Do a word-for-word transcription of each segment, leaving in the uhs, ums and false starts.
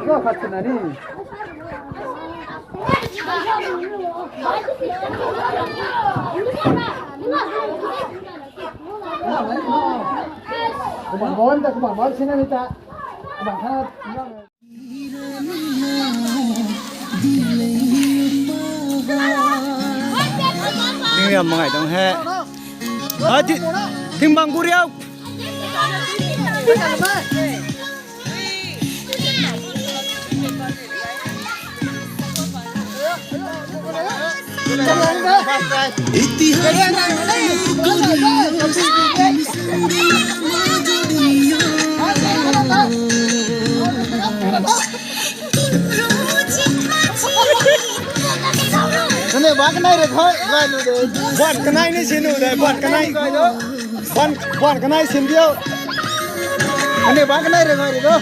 Kau khat sina ni. Kumna mon ta, kumna mon sina ni ta. Kumna kha. Ting riam mangai dang he. Ah, ti, ting bang gu riau. Nane bak kanai re khoi, gai lu de. Buan kanai ni sin u de, buan kanai. Buan, buan kanai sin diu. Nane bak kanai re khoi re do.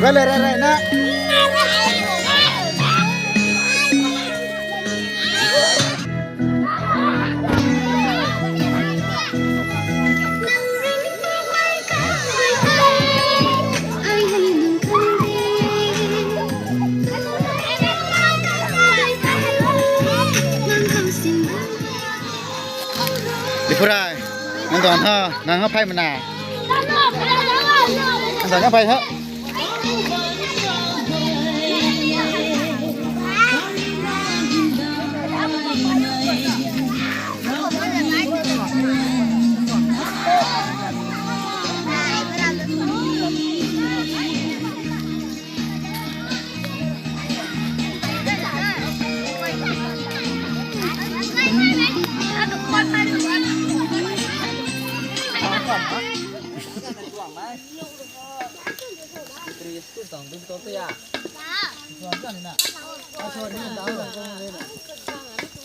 Gai le re re na. Diphurai, nang tuang ha, nang ha phai mana. Nang tuang ha phai ha.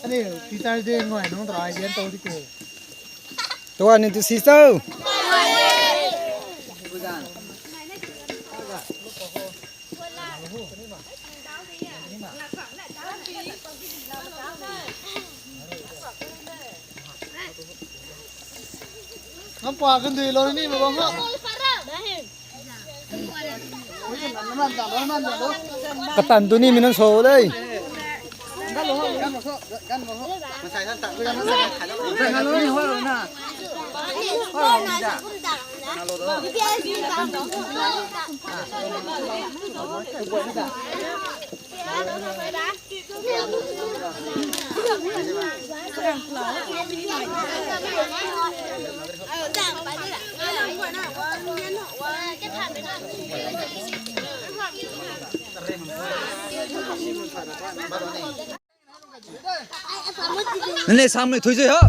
Ani, Peter de ngoi nung try gen tou di ke. Tuan ni tu si chau. Ngam pa kan dui lo ni ma bang ha. Katan tu ni minan so lei. Nane sam le thui zui ho.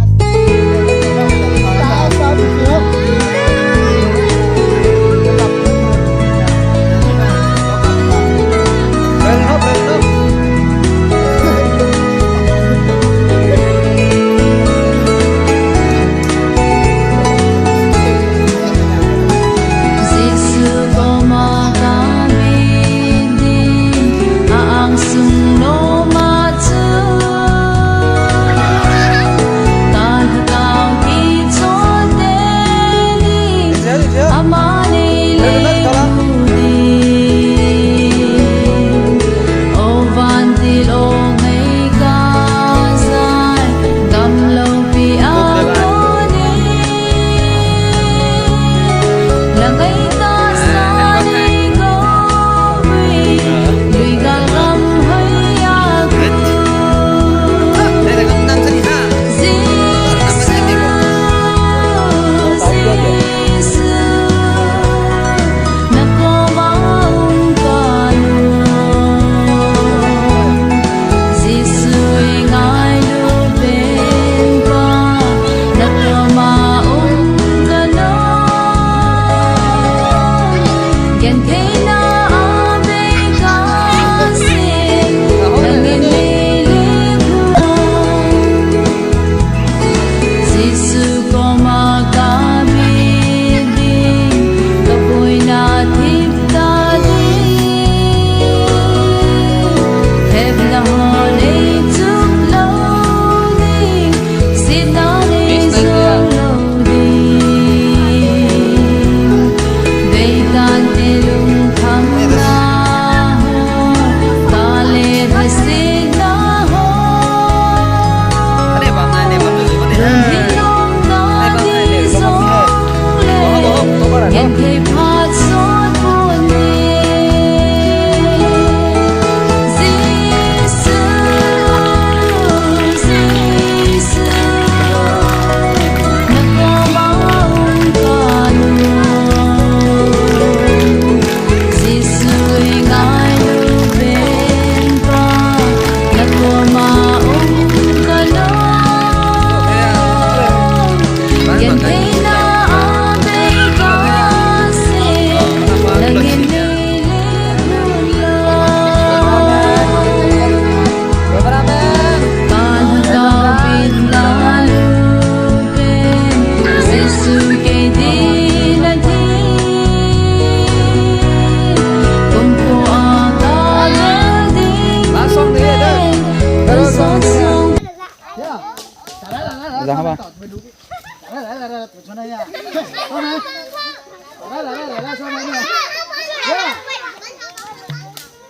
Zang haba.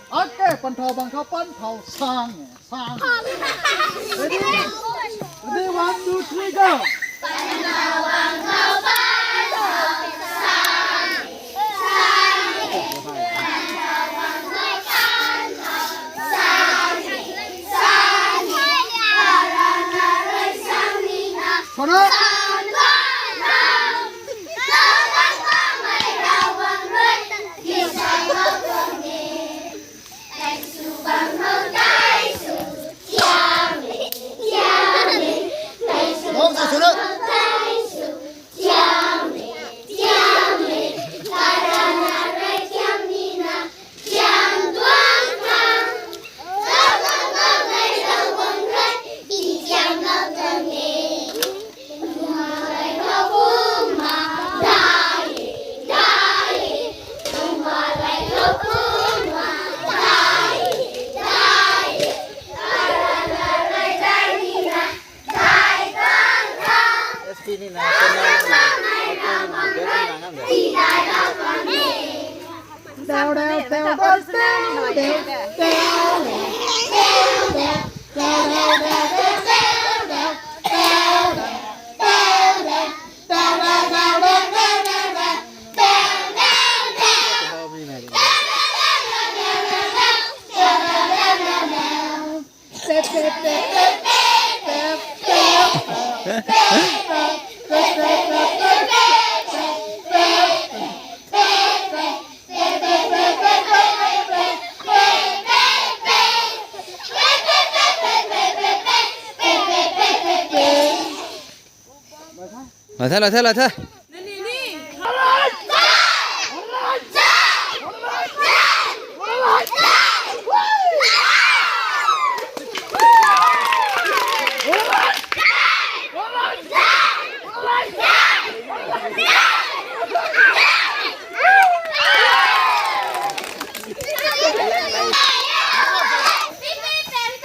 Okay, panthau bang khou panthau sang. Sang. Ready? Ready, one, two, three, go. Sana. Laa the, laa the, laa the.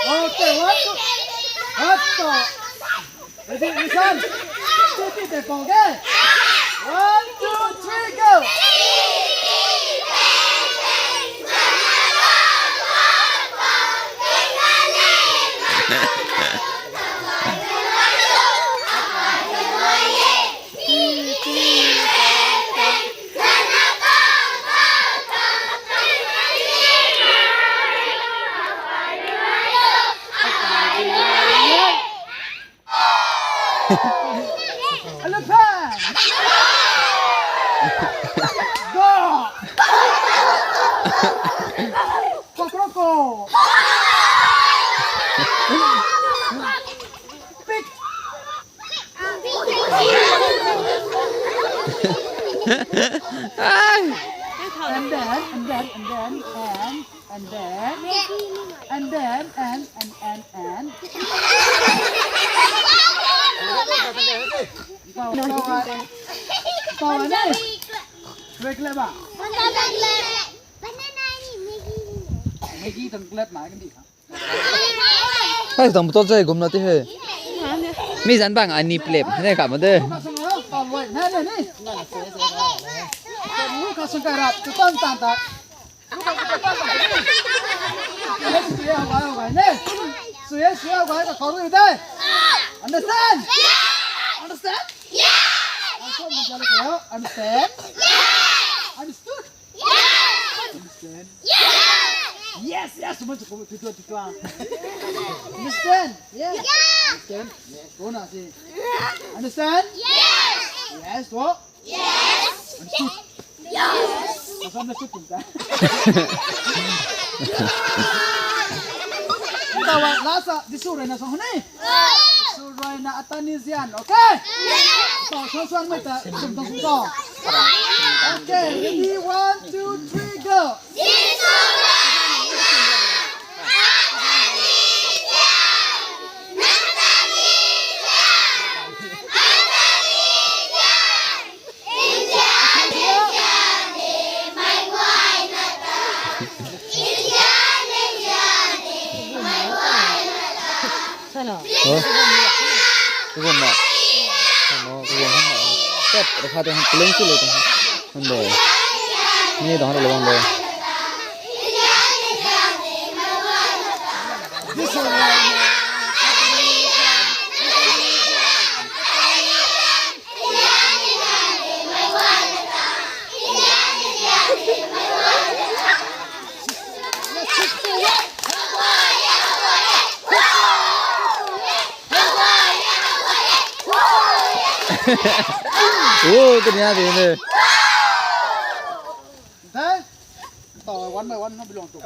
Okay, one, two. Hop, stop. Ready, listen. Repeat the ball, okay? One, two, three, go. Elephant. Dog. Crocodile. Pig. And then, and then, and then, and And then, and then, and, and, and. Taw, taw, taw, taw ni. Break le ba? Maggie tuang clap na kan di ha. Hei, tang bottle zai gum na ti he. Mi zan bang ani plep ne ka ma de. Ka sang ha, taw luai na ne ni. Ka sang ka rap, tu tan tan ta. Understand? Understand? Understand? Understood? Understand? Yes, yes. Understand? Yes. Understand? Yes. Understand? Yes. Yes. What? Yes. Understood. Yes. Asam na sut tum ta. Tawa lasa disu rui na song ni. Disu rui na atani zian, okay? Yes. So so so mai ta tum tum tum. Okay, ready, one, two, three, go. Kagum na. Ano, kagum hum na. Tep, rakha tu hum, kuling si le tu hum. Hum de. Ni tu hum de, lwang de. Oh, tu ni a di ne. Hey, one by one, no belong to.